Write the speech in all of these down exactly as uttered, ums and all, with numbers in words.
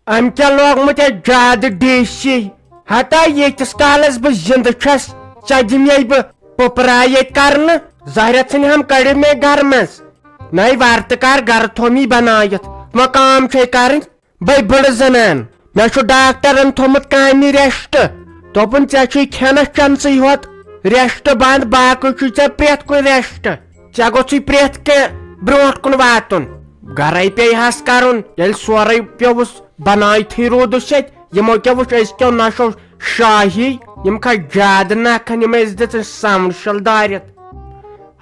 أمۍ کیٛاہ لوگمُت یہِ زیادٕ ڈی سی؟ ہتا ییٖتِس کالس بہٕ زِندٕ چھَس، ژےٚ دِمے بہٕ پُپرا ییٚتہِ کرنہٕ۔ زہرِ ژھٕنہِ ہم کٔڑِتھ مےٚ گرٕ منٛز۔ نَے ورتہٕ کر گرٕ تھوٚو مےٚ بنٲیِتھ، وۄنۍ کٲم چھے کرٕنۍ۔ بے بٔڑ زنان، مےٚ چھُ ڈاکٹرن تھوٚمُت کامہِ ریسٹ۔ دوٚپُن، "ژےٚ چھُے کھٮ۪نس چٮ۪نسٕے ہوت ریسٹ بنٛد، باقٕے چھُے ژےٚ پرٛٮ۪تھ کُنہِ ریسٹ۔ ژےٚ گوٚژھُے پرٛٮ۪تھ کینٛہہ برٛونٛٹھ کُن واتُن۔" گرے پیٚیہِ ہس کرُن، ییٚلہِ سورُے پیوٚوُس بنٲیتھٕے روٗدُس ییٚتہِ۔ یِمو کیٛاہ وُچھ أزکیو نشو شاہی، یِم کھا زیادٕ نکھن، یِم أسۍ دِژٕن سمشل دٲرِتھ۔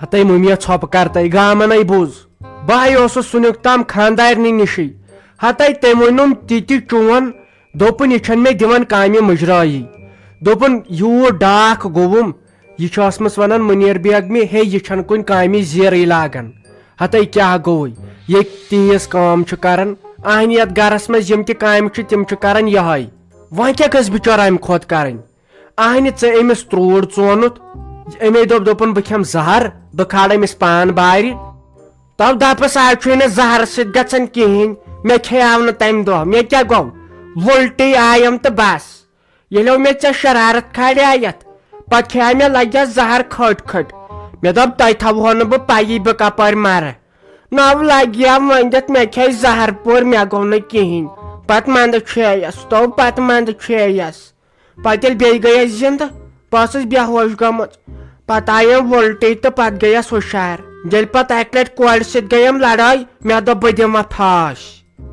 ہتے مُمیا ژھۄپہٕ کرتے گامنے بوٗز۔ بہٕ ہاے اوسُس سُنیُک تام خاندارنہِ نِشٕے۔ ہتے تٔمۍ ووٚنُم تہِ تہِ چون، دوٚپُن، "یہِ چھَنہٕ مےٚ دِوان کامہِ مُجرایی۔" دوٚپُن، "یوٗت ڈاکھ گوٚوُم، یہِ چھِ ٲسمٕژ وَنان مُنیٖر بیگمہِ، ہے، یہِ چھَنہٕ کُنہِ کامہِ زیرٕے لاگان۔ ہتے کیٛاہ گوٚوُے؟ ییٚتہِ تیٖژ کٲم چھِ کران، اہنہِ یَتھ گرس منٛز یِم تہِ کامہِ چھِ، تِم چھِ کران یِہوٚے۔ وۄنۍ کیٛاہ گٔژھ بِچٲر اَمہِ کھۄتہٕ کرٕنۍ؟ اہنہِ ژٕ أمِس ترٛوٗڑ ژونُت، أمے دوٚپ، دوٚپُن، 'بہٕ کھٮ۪مہٕ زہر، بہٕ کھالہٕ أمِس پان بارِ۔' تَو دَپَس، آز چھُے نہٕ زہرٕ سۭتۍ گژھان کِہیٖنۍ، مےٚ کھیٚیاو نہٕ تَمہِ دۄہ، مےٚ کیٛاہ گوٚو؟ وُلٹی آیم تہٕ بس۔ ییٚلہِ مےٚ ژےٚ شرارت کھالے یتھ، پتہٕ کھیٚیہِ مےٚ لگہِ زہر کھٔٹۍ کھٔٹۍ۔ مےٚ دوٚپ، تۄہہِ تھاوہو نہٕ بہٕ پَیی بہٕ کپٲرۍ مرٕ۔ نو لگہِ یا ؤنِتھ، مےٚ کھیٚیہِ زہر پوٗر، مےٚ گوٚو نہٕ کِہیٖنۍ۔ پتہٕ منٛدٕ چھیٚیس، تو پتہٕ منٛدٕ چھیٚیس۔ پتہٕ ییٚلہِ بیٚیہِ گٔیس زِندٕ، بہٕ ٲسٕس بے ہوش گٔمٕژ۔ پتہٕ آیَم وُلٹی تہٕ پتہٕ گٔیس ہُشار۔ ییٚلہِ پتہٕ اکہِ لٹہِ کورِ سۭتۍ گٔیم لڑٲے، مےٚ دوٚپ، بہٕ دِمہٕ پھاش۔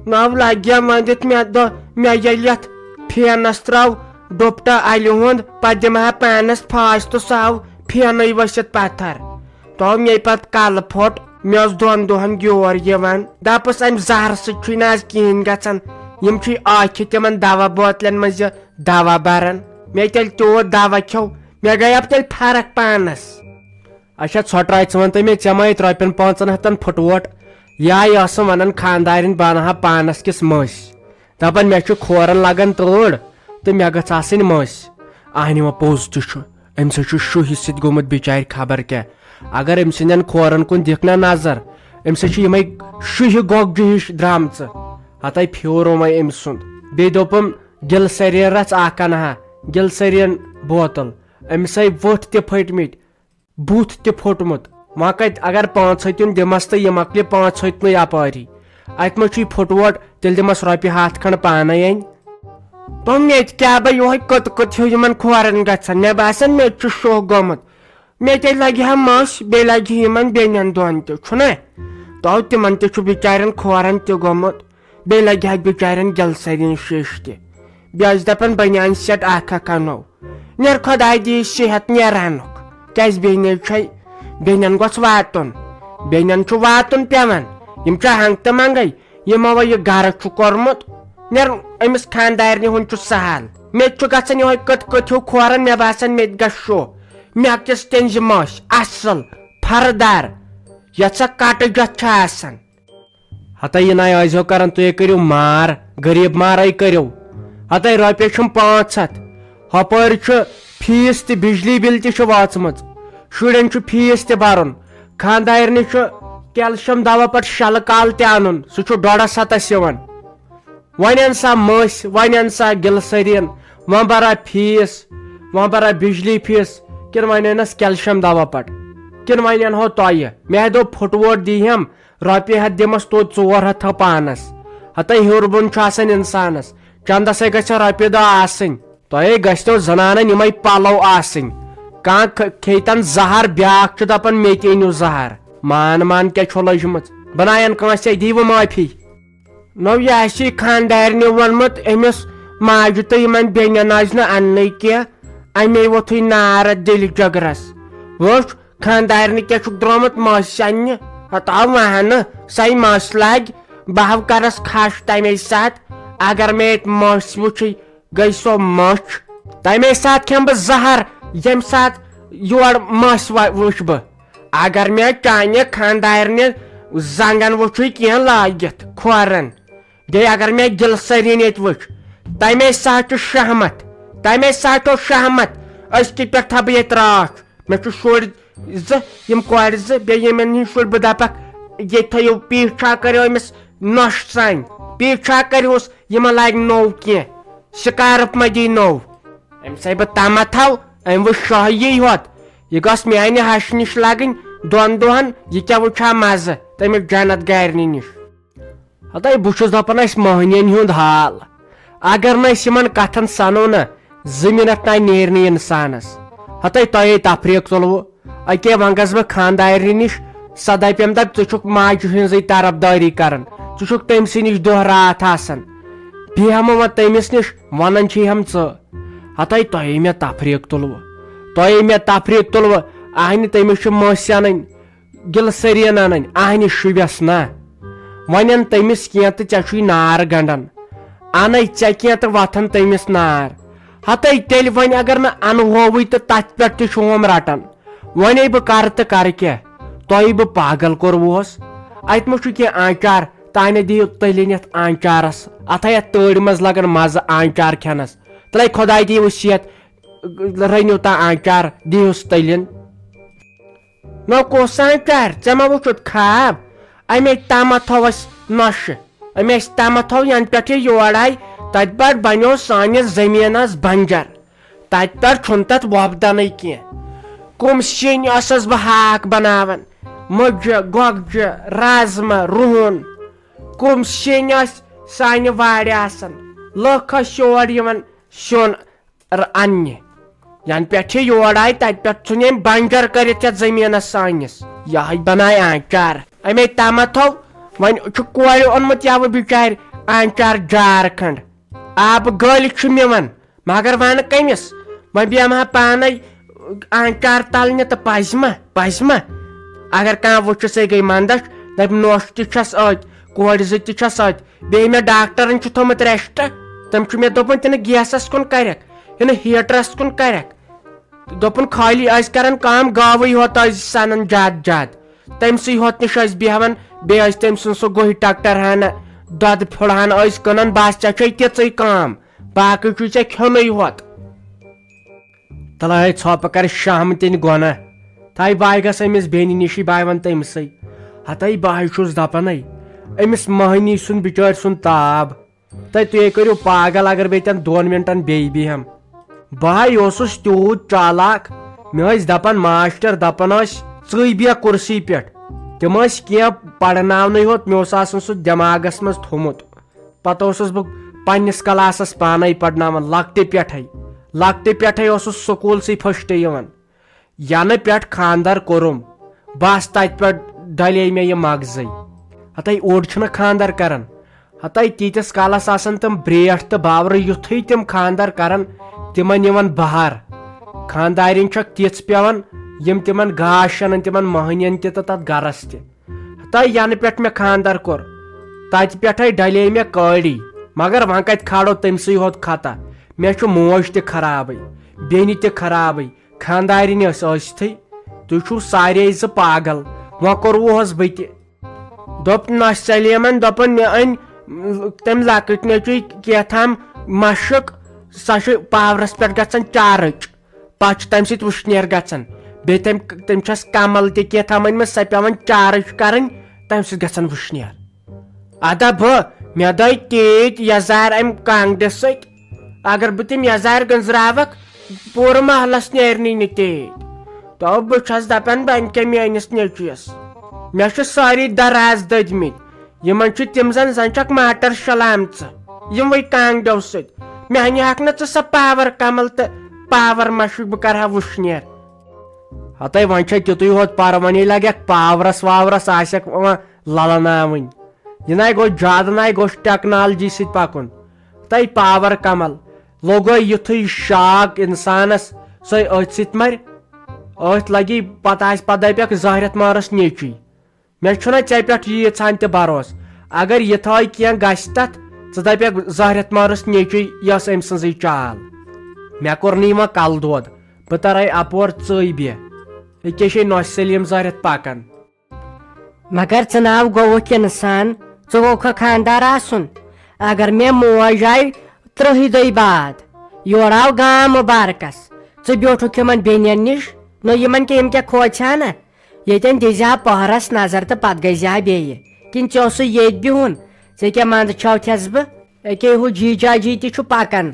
نو لگیا ونٛدِتھ مےٚ دۄہ، مےٚ ییٚلہِ یتھ پھینس ترٲو ڈُپٹہٕ الہِ ہُنٛد، پتہٕ دِمہٕ ہا پانس پھاش تہٕ سُہ آو پھینٕے ؤسِتھ پتھر۔ تو مےٚ پتہٕ کلہٕ پھوٚٹ، مےٚ اوس دۄن دۄہن گیور یِوان۔ دپس، امہِ زہرٕ سۭتۍ چھُے نہٕ از کِہیٖنۍ گژھان، یِم چھُے آکھِ تِمن دوا بوتلن منٛز یہِ دوا بران۔ مےٚ تیٚلہِ تیوٗت دوا کھیوٚو، مےٚ گٔیو تیٚلہِ فرق پانس۔ اچھا، ژھۄٹراے، ژٕ وَن تہٕ مےٚ، ژےٚ ما ییٚتہِ رۄپیَن پانٛژَن ہَتَن پھُٹووٹ؟ یا یہِ ٲسٕم وَنان خانٛدارِنۍ، بہٕ اَنہٕ ہا پانَس کِس مٔسۍ۔ دَپان، مےٚ چھُ کھورَن لَگان تۭر تہٕ مےٚ گٔژھ آسٕنۍ مٔسۍ۔ اَہنہِ، وۄنۍ پوٚز تہِ چھُ، أمۍ سۭتۍ چھُ شُہہِ سۭتۍ گوٚمُت بِچارِ خبر کیٛاہ۔ اگر أمۍ سٕنٛدٮ۪ن کھورَن کُن دِکھ نا نظر، أمۍ سۭتۍ چھِ یِمَے شُہہِ گۄگجہِ ہِش درٛامژٕ۔ ہَتَے پھیوٗر وۄنۍ أمۍ سُنٛد۔ بیٚیہِ دوٚپُم، گِلسٔریٖن رَژھ اَکھ اَنہٕ ہا، گِلسٔریٖن بوتل۔ أمِس آے وٕٹھ تہِ پھٔٹمٕتۍ۔ بُتھ تہِ پھوٚٹمُت۔ وۄنۍ کتہِ، اگر پانٛژھ ہتِم دِمس تہٕ یہِ مۄکلہِ پانٛژھ ہتِنُے اپٲری۔ اتہِ ما چھُے پھُٹووٹ، تیٚلہِ دِمس رۄپیہِ ہتھ کھنڈ پانے انۍ۔ تِم ییٚتہِ کیٛاہ بہٕ یِہوے کٕت کٕت ہیوٗ یِمن کھورن گژھان، مےٚ باسان مےٚ تہِ چھُ شوہ گوٚمُت۔ مےٚ تہِ لگہِ ہا مٔسۍ، بیٚیہِ لگہِ یِمن بیٚنٮ۪ن دۄن تہِ، چھُنہ؟ تو تِمن تہِ چھُ بِچارٮ۪ن کھورن تہِ گوٚمُت۔ بیٚیہِ لگہِ ہا بِچارٮ۪ن گِلسٔریٖن شیٖشہِ تہِ۔ بیٚیہِ ٲسۍ دَپان، بَنیٛان سیٹ اَکھ اَکھ اَنو۔ نیر خۄداے دِیہِ صحت نیرانُک۔ کیٛازِ بیٚنہِ چھے، بیٚنٮ۪ن گوٚژھ واتُن۔ بیٚنٮ۪ن چھُ واتُن پٮ۪وان۔ یِم چھِ ہنٛگ تہٕ منٛگَے۔ یِمو وۄنۍ یہِ گَرٕ چھُ کوٚرمُت۔ نیر أمِس خانٛدارنہِ ہُنٛد چھُ سہل۔ مےٚ تہِ چھُ گژھان یِہوٚے کٕتھ کٕتھ ہیوٗ کھورَن، مےٚ باسان مےٚ تہِ گژھِ شو۔ مےٚ کِس تٔنزِ مٲسۍ، اَصٕل، پھَردار، یَتھ سۄ کَٹہٕ جَتھ چھِ آسان۔ ہتا یہِ ناے ٲسۍزیو کران، تُہۍ کٔرِو مار، غریٖب مارے کٔرِو۔ ہتے رۄپیہِ چھُم پانٛژھ ہتھ۔ ہۄپٲرۍ چھُ فیٖس تہِ، بجلی بِل تہِ چھِ وٲژمٕژ۔ شُرٮ۪ن چھُ فیٖس تہِ برُن۔ خانٛدارنہِ چھُ کیلشیم دوا پتہٕ شلہٕ کال تہِ انُن، سُہ چھُ ڈۄڈس ہتس یِوان۔ وۄنۍ ان سا مٔسۍ، وۄنۍ ان سا گِلسٔریٖن، وۄنۍ برا فیٖس، وۄنۍ برا بجلی فیٖس، کِنہٕ وۄنۍ انس کیلشیم دوا پتہٕ، کِنہٕ وۄنۍ انہو تۄہہِ؟ مےٚ دوٚپ پھُٹووٹ دیٖہم، رۄپیہِ ہتھ دِمس توتہِ ژور ہتھ تھاو پانس۔ ہتے ہیوٚر بۄن چھُ آسان انسانس، چندس ہے گژھِ رۄپیہِ دہ آسٕنۍ۔ تۄہے گژھنو زنانن یِمے پلو آسٕنۍ۔ کانٛہہ کھ-، کھیٚیہِ تن زہر، بیاکھ چھُ دپان مےٚ تہِ أنِو زہر۔ مان مان کیٛاہ چھو لٔجمٕژ؟ بناین کٲنٛسہِ دِیِو معٲفی۔ نو یہِ آسی خانٛدارنہِ ووٚنمُت أمِس ماجہِ تہٕ یِمن بیٚنٮ۪ن آسہِ نہٕ اننٕے کینٛہہ، امے ووٚتھُے نار اتھ دِلہِ جگرس۔ وٕچھ، خانٛدارنہِ کیٛاہ چھُکھ درٛامُت مٲسۍ اننہِ؟ ہتاو وہنہٕ، سۄے مٲسۍ لگہِ۔ بہٕ ہاو کرس کھش تمے ساتہٕ، اگر مےٚ ییٚتہِ مٲسۍ وٕچھے، گٔے سۄ مٔچھ۔ تمے ساتہٕ کھٮ۪مہٕ بہٕ زہر، ییٚمہِ ساتہٕ یورٕ مٲسۍ وا-، وٕچھ بہٕ۔ اگر مےٚ چانہِ خانٛدارنہِ زنٛگن وٕچھُے کینٛہہ لٲگِتھ کھورن، بیٚیہِ اگر مےٚ گِلسٔریٖن ییٚتہِ وٕچھ، تمے ساتہٕ چھُ شہمت، تمے ساتہٕ چھُ شہمت، أسۍ کِتھ پٲٹھۍ تھاوٕ بہٕ ییٚتہِ راتھ؟ مےٚ چھُ شُرۍ زٕ، یِم کورِ زٕ، بیٚیہِ یِمن ہٕنٛدۍ شُرۍ، بہٕ دپکھ، ییٚتہِ تھٲیِو پیٖٹھا، کٔرِو أمِس نۄشہِ سانہِ۔ پیٖچھا کٔرۍہُس، یہِ مہ لاگہِ نوٚو کینٛہہ، سکارف مہ دی نوٚو۔ أمِس ہے بہٕ تمہ تھاو، أمۍ وٕچھ شاہی ہوت، یہِ گٔژھ میانہِ ہشہِ نِش لگٕنۍ دۄن دۄہن، یہِ کیٛاہ وٕچھِ ہا مزٕ تٔمِس جنت گارنہِ نِش۔ ہتاے بہٕ چھُس دپان اسہِ مٔہنِین ہُنٛد حال، اگر نہٕ أسۍ یِمن کتھن سنو نہ، زٕ منٹ تام نیرِ نہٕ انسانس۔ ہتاے تۄہے تفریق تُلوٕ، اکے وۄنۍ گژھٕ بہٕ خاندارنہِ نِش، سۄ دپٮ۪م دپ ژٕ چھُکھ ماجہِ ہٕنٛزٕے طرفدٲری کران، ژٕ چھُکھ تٔمۍ سٕے نِش دۄہ راتھ آسان، بیٚہمہٕ وۄنۍ تٔمِس نِش، ونان چھِ ہم ژٕ۔ ہتاے تۄہے مےٚ تفریق تُلوٕ، تۄہے مےٚ تفریق تُلوٕ، اہنہِ تٔمِس چھِ مٔسۍ انٕنۍ، گلسرین انٕنۍ، اہنہِ شُبٮ۪س نا۔ ونن تٔمِس کینٛہہ تہٕ ژےٚ چھُے نار گنڈان۔ انے ژےٚ کینٛہہ تہٕ وتھن تٔمِس نار۔ ہتے تیٚلہِ وۄنۍ اگر نہٕ انہووٕے تہٕ تتھ پٮ۪ٹھ تہِ چھُ ہوم رٹان۔ وۄنۍ ہے بہٕ کرٕ تہٕ کرٕ کیٛاہ؟ تۄہہِ بہٕ پاگل کوٚروُہس۔ اتہِ ما چھُ کینٛہہ آنچار؟ تانہِ دِیِو تٔلِنۍ یتھ آنچارس۔ اتھ ہے یتھ تۭرِ منٛز لگان مزٕ آنچار کھٮ۪نس۔ تلے خۄداے دِیِو صحت، رٔنِو تا آنچار، دِیِوس تٔلِنۍ۔ نہ کُس آنچار؟ ژےٚ ما وُچھُتھ خواب؟ اَمے تامَتھ تھوٚو اَسہِ نۄشہِ۔ أمۍ اَسہِ تامَتھ تھوٚو ینہٕ پٮ۪ٹھ یہِ یور آیہِ، تَتہِ پٮ۪ٹھ بنیو سٲنِس زٔمیٖنَس بنجر۔ تَتہِ پٮ۪ٹھ چھُنہٕ تَتھ وۄپدَنٕے کینٛہہ۔ کُم سِنۍ ٲسٕس بہٕ ہاکھ بناوان، مُجہِ، گۄگجہِ، رازما، رُہُن۔ کُم سِنۍ ٲسۍ سانہِ وارِ آسان۔ لُکھ ٲسۍ یور یِوان سیُن ر-، اننہِ۔ ینہٕ پٮ۪ٹھ یہِ یور آیہِ، تتہِ پٮ۪ٹھ ژھُن أمۍ بنجر کٔرِتھ یتھ زٔمیٖنس سٲنِس۔ یہے بنایہِ آنچار۔ امے تامتھ تھوٚو، وۄنۍ چھُ کورِ اوٚنمُت یوٕ بِچارِ آنچار جار کھنڈ۔ آبہٕ گٔلۍ چھُ مےٚ ون، مگر ونہٕ کٔمِس؟ وۄنۍ بیٚہمہٕ ہا پانے آنچار تلنہِ تہٕ پزِ ما، پزِ ما؟ اگر کانٛہہ وٕچھُس ہے گٔے مندچھ، دپہِ نوٚش تہِ چھس أتۍ، کورِ زٕ تہِ چھس أتۍ۔ بیٚیہِ مےٚ ڈاکٹرن چھُ تھوٚمُت ریسٹ، تٔمۍ چھُ مےٚ دوٚپمُت، یہِ نہٕ گیسس کُن کرکھ، یہِ نہٕ ہیٹرس کُن کرکھ۔ دوٚپُن، خٲلی ٲسۍ کران کام، گاوٕے ہوت ٲسۍ سنان زیادٕ زیادٕ۔ تٔمۍ سٕے ہوت نِش ٲسۍ بیٚہوان، بیٚیہِ ٲسۍ تٔمۍ سُنٛد سُہ گُہہِ ٹکٹر ہنا، دۄدٕ پھیُر ہنا ٲسۍ کٕنان، بس ژےٚ چھے تِژٕے کٲم، باقٕے چھُے ژےٚ کھیوٚنُے ہوت۔ تلے ژھۄپہٕ کرِ شہم تِنہِ گۄنہ۔ تھاے بہٕ ہاے گژھٕ أمِس بیٚنہِ نِشی، بہٕ ہاے ونہٕ تٔمۍ سٕے۔ ہتے بہٕ ہاے چھُس دپنے، أمِس مٔہنی سُنٛد بِچٲرۍ سُنٛد تاب۔ تہٕ تُہۍ کٔرِو پاگل اگر بہٕ ییٚتٮ۪ن دۄن منٹن بیٚیہِ بیٚہم۔ بہٕ ہاے اوسُس تیوٗت چالاک، مےٚ ٲسۍ دپان ماسٹر، دپان ٲسۍ، "ژٕے بیٚہہ کُرسی پٮ۪ٹھ۔" تِم ٲسۍ کینٛہہ پرناونٕے ہوت، مےٚ اوس آسان سُہ دٮ۪ماغس منٛز تھوٚمُت۔ پتہٕ اوسُس بہٕ پننِس کلاسس پانے پرناوان، لۄکٹہِ پٮ۪ٹھے، لۄکٹہِ پٮ۪ٹھے اوسُس سکوٗلسٕے فسٹ یِوان۔ ینہٕ پٮ۪ٹھ خاندر کوٚرُم، بس تتہِ پٮ۪ٹھ ڈلے مےٚ یہِ مغزٕے۔ ہتے اوٚڑ چھُنہ خاندر کران، ہتے تیٖتِس کالس آسان تِم برٛیٹھ تہٕ باورٕ، یُتھُے تِم خاندر کران، تِمن یِوان بہار۔ خاندارٮ۪ن چھکھ تِژھ پٮ۪وان، یِم تِمن گاش انن، تِمن مٔہنِین تہِ تہٕ تتھ گرس تہِ۔ ہتے ینہٕ پٮ۪ٹھ مےٚ خاندر کوٚر، تتہِ پٮ۪ٹھے ڈلے مےٚ کٲڑی۔ مگر وۄنۍ کتہِ کھالو تٔمۍ سٕے ہوت خطا؟ مےٚ چھُ موج تہِ خرابٕے، بیٚنہِ تہِ خرابٕے، خاندارِنۍ ٲس ٲسۍتھٕے۔ تُہۍ چھِو سارے زٕ پاگل۔ وۄنۍ کوٚروُہس بہٕ تہِ۔ دوٚپ نۄشہِ سلیمن، دوٚپُن، مےٚ أنۍ تٔمۍ لۄکٕٹۍ نیٚچوٗ کیٛاہ تام مشک، سۄ چھِ پاورس پٮ۪ٹھ گژھان چارٕج، پتہٕ چھُ تمہِ سۭتۍ وٕشنیر گژھان۔ بیٚیہِ تٔمۍ، تٔمۍ چھس کمل تہِ کیٛاہ تام أنۍ مٕژ، سۄ پٮ۪وان چارٕج کرٕنۍ، تمہِ سۭتۍ گژھان وٕشنیر۔ ادا بہٕ، مےٚ دٲے تیٖتۍ یزار امہِ کانٛگرِ سۭتۍ۔ اگر بہٕ تِم یزار گٔنٛزراوکھ، پوٗرٕ محلس نیرنٕے نہٕ تیٖتۍ۔ تو بہٕ چھس دپان، بہٕ انہٕ کیٛاہ میٲنِس نیٚچوِس؟ مےٚ چھِ سٲری دراز دٔدمٕتۍ۔ یِمن چھِ تِم زن، زن چھکھ ماٹر شلامژٕ، یِموٕے کانٛگرٮ۪و سۭتۍ۔ مےٚ ہنہِ ہکھ نہٕ ژٕ سۄ پاور کمل تہٕ پاور مشک، بہٕ کرٕ ہا وٕشنیر۔ ہتے وۄنۍ چھے تیُتُے ہوت پرٕ، وۄنۍ لگٮ۪کھ پاورس واورس، آسٮ۪کھ وۄنۍ للناوٕنۍ۔ یہِ نَے گوٚو زیادٕ، نَے گوٚژھ ٹیکنالوجی سۭتۍ پَکُن۔ تَے پاور کمل لوٚگے یُتھُے شاک اِنسانَس، سۄے أتھۍ سۭتۍ مَرِ۔ أتھۍ لَگی پَتہٕ آسہِ، پَتہٕ دَپٮ۪کھ زہرٮ۪تھ مارَس نیٚچی۔ مےٚ چھُنہ ژےٚ پٮ۪ٹھ ییٖژ ہَن تہِ بھروسہٕ۔ اگر یِتھٲے کینٛہہ گژھِ تَتھ، ژٕ دَپٮ۪کھ زہرٮ۪تھ مارَس نیٚچی، یۄس أمۍ سٕنٛزٕے چال۔ مےٚ کوٚر نہٕ یہِ وۄنۍ کَلہٕ دود۔ بہٕ تَرَے اَپور، ژٕے بیٚہہ۔ أکے چھے نۄشہِ سلیٖم زہرٮ۪تھ پَکان۔ مگر ژٕ ناو گوٚوُکھ اِنسان، ژٕ گوٚوکھا خاندار آسُن؟ اگر مےٚ موج آیہِ ترٛہہِ دۄہہِ بعد، یورٕ آو گام مُبارکس، ژٕ بیوٗٹھُکھ یِمن بیٚنٮ۪ن نِش، نہ یِمن کیٛاہ، یِم کیٛاہ کھوژِ ہا نہ؟ ییٚتٮ۪ن دِزِ ہا پٔہرس نظر تہٕ پتہٕ گٔژھۍ زِ ہا بیٚیہِ۔ کِنہٕ ژےٚ اوسُے ییٚتۍ بِہُن؟ ژےٚ کیٛاہ منٛدٕ چھَو تھٮ۪س بہٕ؟ أکے ہُہ جی جاجی تہِ چھُ پکان۔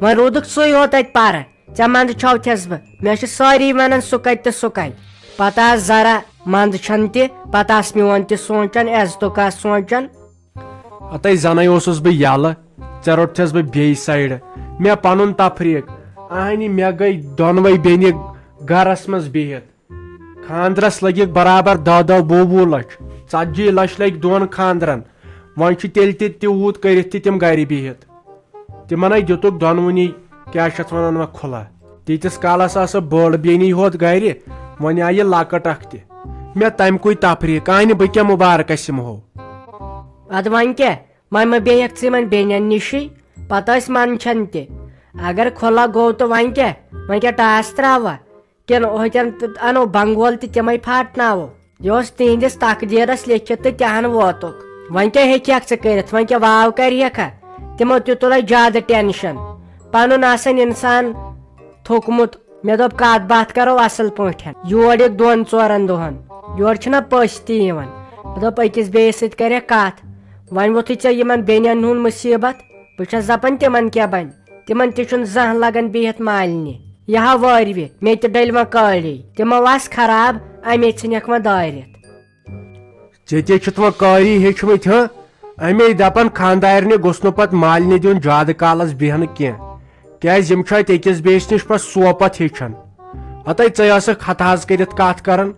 وۄنۍ روٗدُکھ ژٕے ہوت اَتہِ پرٕ۔ ژےٚ منٛدٕ چھَو تھٮ۪س بہٕ۔ مےٚ چھِ سٲری ونان سُہ کتہِ تہٕ سُہ کتہِ۔ پتہٕ آس ذرا منٛدٕ چھَن تہِ، پتہٕ آس میون تہِ سونٛچان، عزتُک آس سونٛچان۔ ہتے زنَے اوسُس بہٕ یَلہٕ، ژےٚ روٚٹتھس بہٕ بیٚیہِ سایڈٕ۔ مےٚ پنُن تفریٖق۔ اہنہِ مےٚ گٔے دۄنوَے بیٚنہِ گرس منٛز بِہِتھ۔ خانٛدرس لٔگِکھ برابر دَہ دَہ وُہ وُہ لچھ۔ ژتجی لچھ لٔگۍ دۄن خانٛدرن۔ وۄنۍ چھِ تیٚلہِ تہِ تیوٗت کٔرِتھ تہِ تِم گرِ بِہِتھ۔ تِمن ہے دِتُکھ دۄنوٕنی، کیٛاہ چھِ اتھ ونان وۄنۍ، کھُلہ۔ تیٖتِس کالس آسہٕ بٔڑ بیٚنی ہوت گرِ، وۄنۍ آیہِ لۄکٕٹ اکھ تہِ۔ مےٚ تمہِ کُے تفریٖق، کانہِ بہٕ کیٛاہ مُبارکس یِمہو؟ ادٕ وۄنۍ کیٛاہ؟ وۄنۍ مہ بیٚہکھ ژٕ یِمن بیٚنٮ۪ن نِشٕے، پتہٕ ٲسۍ منٛدچھان تہِ۔ اگر کھُلہ گوٚو تہٕ وۄنۍ کیٛاہ؟ وۄنۍ کیٛاہ ٹاس ترٛاوہ؟ کِنہٕ ہوتٮ۪ن تہٕ انو بنگول تہٕ تِمے پھاٹناوو؟ یہِ اوس تِہنٛدِس تقدیرس لیکھِتھ تہٕ تہِ ہن ووتُکھ۔ وۄنۍ کیٛاہ ہیٚکہِ ہکھ ژٕ کٔرِتھ؟ وۄنۍ کیٛاہ واو کرِ ہیٚکھا؟ تِمو تہِ تُلے زیادٕ ٹینشن۔ پنُن آسن انسان تھوٚکمُت۔ مےٚ دوٚپ، کتھ باتھ کرو اصل پٲٹھۍ۔ یور یِکھ دۄن ژورن دۄہن۔ یورٕ چھِنہ پٔژھۍ تہِ یِوان۔ مےٚ دوٚپ، أکِس بیٚیِس سۭتۍ کرٮ۪کھ کتھ۔ وۄنۍ ووٚتھُے ژےٚ یِمن بیٚنٮ۪ن ہُنٛد مُصیبت۔ بہٕ چھَس دَپان، تِمَن کیٛاہ بَنہِ؟ تِمَن تہِ چھُنہٕ زانٛہہ لَگان بِہِتھ مالِنہِ۔ یہِ ہا وٲرۍ وِ، مےٚ تہِ ڈٔلۍ وۄنۍ کٲڑی۔ تِمو آسہٕ خراب، اَمے ژھٕنٮ۪کھ وۄنۍ دٲرِتھ۔ ژےٚ تہِ چھُتھ وۄنۍ قٲری ہیٚچھمٕتۍ، ہہ؟ اَمے دَپان، خانٛدارنہِ گوٚژھ نہٕ پَتہٕ مالِنہِ دیُن زیادٕ کالَس بیٚہنہٕ کینٛہہ، کیٛازِ یِم چھِ اَتہِ أکِس بیٚیِس نِش پَتہٕ سوپَتھ ہیٚچھان۔ ہَتَے ژٕے ٲسٕکھ ہَتہٕ حظ کٔرِتھ کَتھ کَران،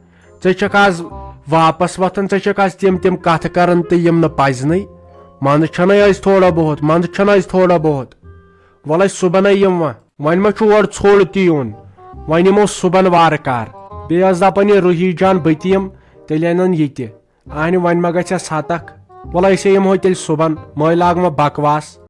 ژٕ چھَکھ آز واپس وۄتھان، ژٕ چھَکھ آز تِم تِم کتھٕ کران تہٕ یِم نہٕ پزنٕے۔ منٛدٕ چھَنَے أسۍ تھوڑا بہت، منٛدٕ چھَنہٕ أسۍ تھوڑا بہت۔ وَلہٕ أسۍ صُبحنَے یِم وۄنۍ۔ وۄنۍ ما چھُ اورٕ ژھوٚل تہِ یُن؟ وۄنۍ یِمو صُبحن وارٕ کار۔ بیٚیہِ ٲس دَپان یہِ روحی جان بہٕ تہِ یِم، تیٚلہِ اَنَن یہِ تہِ۔ اہنہِ وۄنۍ ما گژھِ اَسہِ ہَتَکھ؟ وَلہٕ أسے یِمہو تیٚلہِ صُبحن، مٲلۍ لاگہٕ وۄنۍ بکواس۔